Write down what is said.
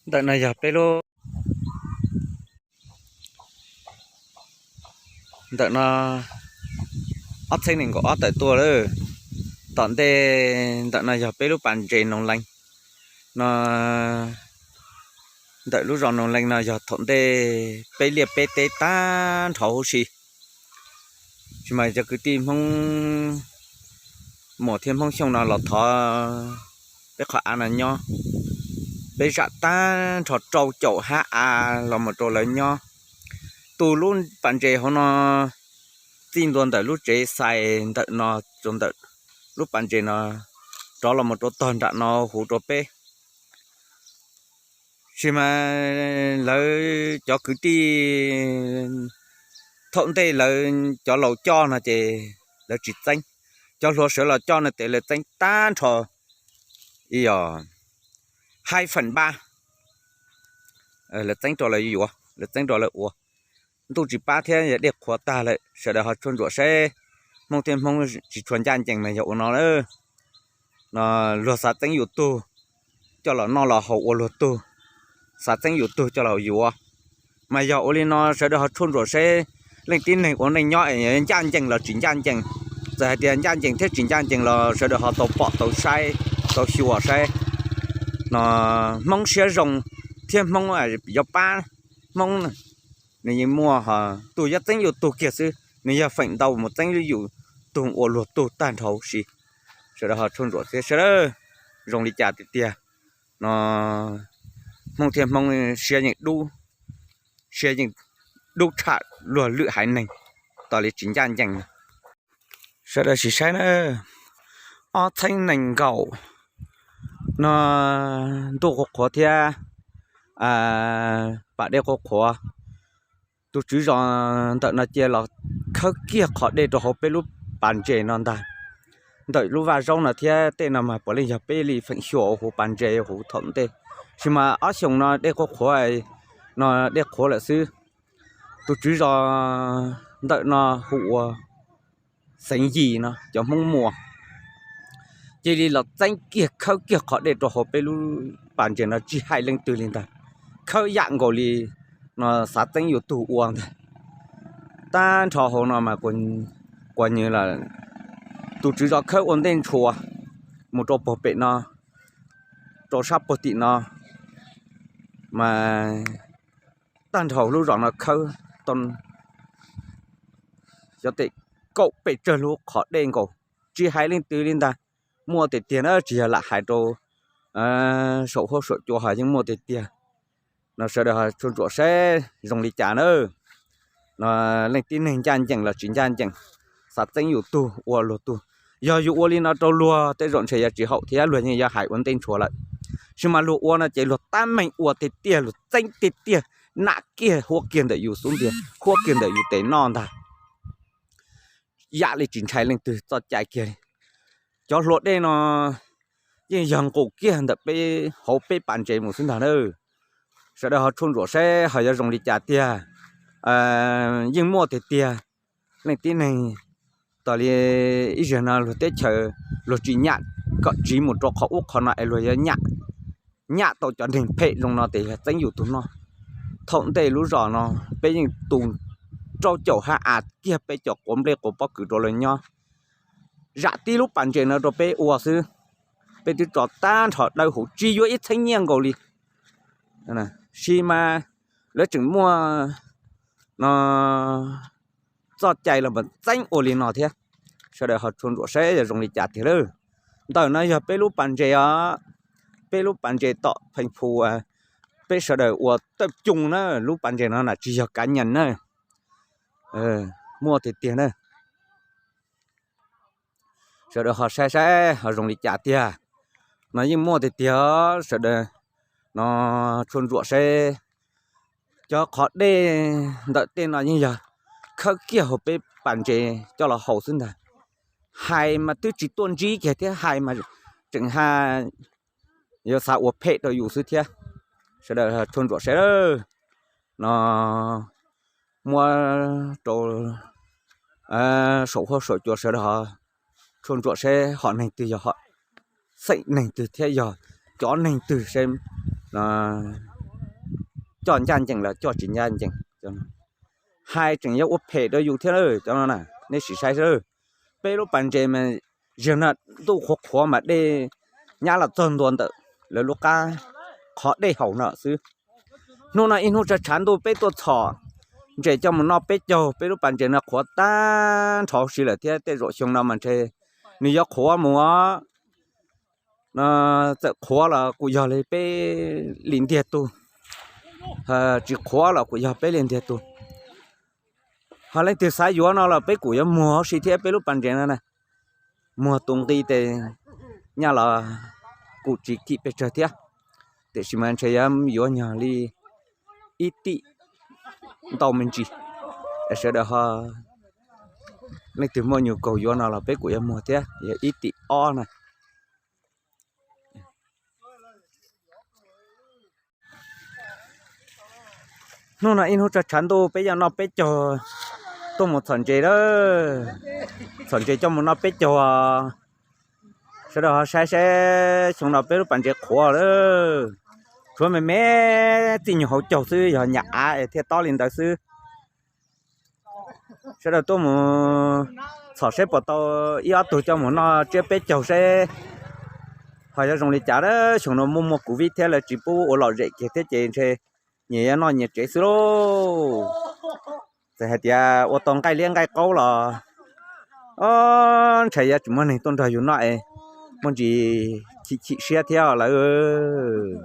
Ntawm no yog peb lub, ntawm no ob txhiab nees nkaum ob tawm tuaj lawm. Tom ntej ntawm no yog peb lub pas ntses Noos Lees no. Ntawm lub zos Noos Lees no yog thaum ntej peb liaj peb teb tag nrho huv si. Tsis mas cov kwv tij Hmoob Muas thiab Hmoob Xyooj no los thov peb qhov av no nyob. Peb zam tag nrho rau caum hab av los mus rau lawv nyob. Tus lub pas ntses hauv no txij ntua ntawm lub tsev xais ntawm no rau ntawm lub pas ntses no rov los mus rau tog nram no huv rau peb. Tsis mas lawv cov kwv tij thaum ntej lawv cov laus coj no ces lawv tsis txeeb. Cov hluas sawv los coj no ces lawv txeeb tag nrho, yog hais feem npab, lawv txeeb rau lawv yuav, lawv txeeb rau lawv ua. Ntuj tsis pab thiab yog dej qhuav tag lawm, sawv daws ho tshuaj ntsuam seb Hmoob thiab Hmoob tsis tshua ncaj ncees mas yog ua no lawm. No luag xav txeeb yus tug coj los noj los haus ua luag tug, xav txeeb yus tug coj los yuav. Mas yog ua li no sawv daws ho tshuaj ntsuam seb leej tib neeg ua neej nyob es ncaj ncees los tsis ncaj ncees. Txawm hais tias ncaj ncees thiab tsis ncaj ncees los sawv daws ho tau pom tau saib tau xyuas saib. No Hmoob siab zoo thiab Hmoob yuav pab Hmoob, nws yeej muaj, tus yuav txeeb yus tug kiag xwb, nws yog feem ntau mus txeeb yus tug ua luag tug tag nrho huv si. Sawv daws ho tshuaj ntsuam thiab sawv daws zoo li cas tiag tiag. No Hmoob thiab Hmoob siab yeej dub, siab yeej dub tshaj luag lwm haiv neeg, tos li tsis ncaj ncees. Sawv daws sim saib na, ob txhiab nees nkaum no ntuj qhuav qhuav thiab pas dej qhuav qhuav. Tus tswv zos ntawm no cia los khawb kiag qhov dej rau hauv peb lub pas ntses no ntag. Ntawm lub vaj zaub no thiab tej no mas puav leej yog peb li feem xyuam huv pas ntses huv thaum ntej, tab sis mas ob xyoos no dej qhuav qhuav, no dej qhuav lawm xwb. Tus tswv zos ntawm no hu ua Xeev Yis no, cov Hmoob Muas cia li los txeeb kiag khawb kiag qhov dej rau hauv peb lub pas ntses no tsis hais leej twg li ntag. Khawb yam nkaus li no xav txeeb yus tug ua ntag. Tag nrho hauv no mas quas nyws lawm, tus tswv zos khawb ua ntej ntshua mus rau puag pem no, rau sab puag tim no, mas tag nrho lub zos no khawb tau xyov tes kaum pes tsawg lub qhov dej nkaus, tsis hais leej twg li ntag. Muaj tiag tiag na, tsis yog lam hais rau saum huab saum cua, ho yeej muaj tiag tiag. No sawv daws ho tshuaj ntsuam seb zoo li cas na. No leej tib neeg ncaj ncees los tsis ncaj ncees, xav txeeb yus tug ua luag tug. Yog yus ua li no rau luag tej zaum ntshe yuav tsis haum thiab, luag yeej yuav hais ua ntej ntshua lawm. Tab sis mas luag ua no ces luag tab meeg ua tiag tiag, luag txeeb tiag tiag, nam kiag huab kiag ntawm yus xub ntiag, huab kiag ntawm yus tes noj ntag. Yam li tsis ntshai leej twg txoj cai kiag li. Cov hlua dej no yeej yog nqus kiag ntawm peb hauv peb pas ntses mus xwb ntag na. Sawv daws ho tshuaj ntsuam seb ho yuav zoo li cas tiag. Yeej muaj tiag tiag, leej tib neeg tos li ib zaug no luag teb chaws luag tsis nyam kom tsiv mus rau qhov ub qhov no es luag yuav nyam tau cov neeg phem zoo no ces yog txeeb yus tug noj. Thaum ntej lub zos no peb yeej tu rau caum hab av kiag peb cov quav nplej quav pob kws rau lawv nyob. Zam tib lub pas ntses no rau peb ua xwb, peb twb tso tag nrho dawb huv tsis yuav ib txheeb nyiaj nkaus li. Sis mas lawv tseem muaj no txoj cai los mas txeeb ua li no thiab. Sawv daws ho tshuaj ntsuam seb yog zoo li cas tiag lawm. Ntawm no yog peb lub pas ntses os, peb lub pas ntses tom Pheej Phu, peb sawv daws ua tawj coo na, lub pas ntses no na tsis yog kav nyas na, muaj tiag tiag na. Sawv daws ho saib saib ho zoo li cas tiag. No yeej muaj tiag tiag, sawv daws no tshuaj ntsuam seb. Cov qhov dej ntawm tej no yeej yog khawb kiag hauv peb pas ntses coj los haus xwb ntag. Hais mas twb tsis tuaj ntsib kiag thiab, hais mas tseem ha yuav xav ua phem rau yus xwb thiab. Sawv daws tshuaj ntsuam seb no muab rau saum huab saum cua sawv daws ho tshuaj ntsuam seb hom neeg twg yog hom xeem neeg twg thiab yog cov neeg twg seb no coj ncaj ncees los coj tsis ncaj ncees. Hais tseem yuav ua phem rau yus thiab, cov no na, nej sim saib seb. Peb lub pas ntses mas ziag no, ntuj qhuav qhuav mas dej nyab los txog ntua ntawm lawv lub qab qhov dej haus no xwb. Hnub no ib hnub tshav tshav ntuj peb tuaj txhom ntses coj mus noj peb caug, peb lub pas ntses no qhuav tag nrho huv si lawm thiab, tej zaum xyoo no mas ntshe nws yuav qhuav mus os. Txawm qhuav los kuj yog li peb li ntiag tug, tsis qhuav los kuj yog peb li ntiag tug. Ho leej twg xav yuav no los peb kuj yuav muag huv si thiab, peb lub pas ntses no na, muag tus nqi tes nyaj los kuj tsis kim pes tsawg thiab, tiam sis mas ntshe yuav nyog li ib tim ntau me ntsis. Sawv daws ho, leej twg muaj nyiam kaus yuav no los peb kuj yuav muag thiab, yog ib tim ob na. Hnub no ib hnub tshav tshav ntuj peb yuav noj peb caug, tuaj mus txhom ntses lawm, txhom ntses coj mus noj peb caug. Sawv daws ho saib saib, xyoo no peb lub pas ntses qhuav lawm, tshuav me me txij nyuag hauv caug xwb, yog nyam av es thiaj tob li ntawd xwb. Sawv daws tuaj mus txhom seb puas tau ib ob tug coj mus noj tsiab peb caug seb ho yuav zoo li cas. Xyoo no muaj muaj covid thiab lawv tsis pub ua lom zem kiag thiab ces ntshe nyias yuav noj nyias tsev xwb lauj. Txawm hais tias ua tau nqaij liab nqaij qaub los ntshai yuav tsis muaj neeg tuaj nrog yus noj es muaj ntsis chim chim siab thiab lawm.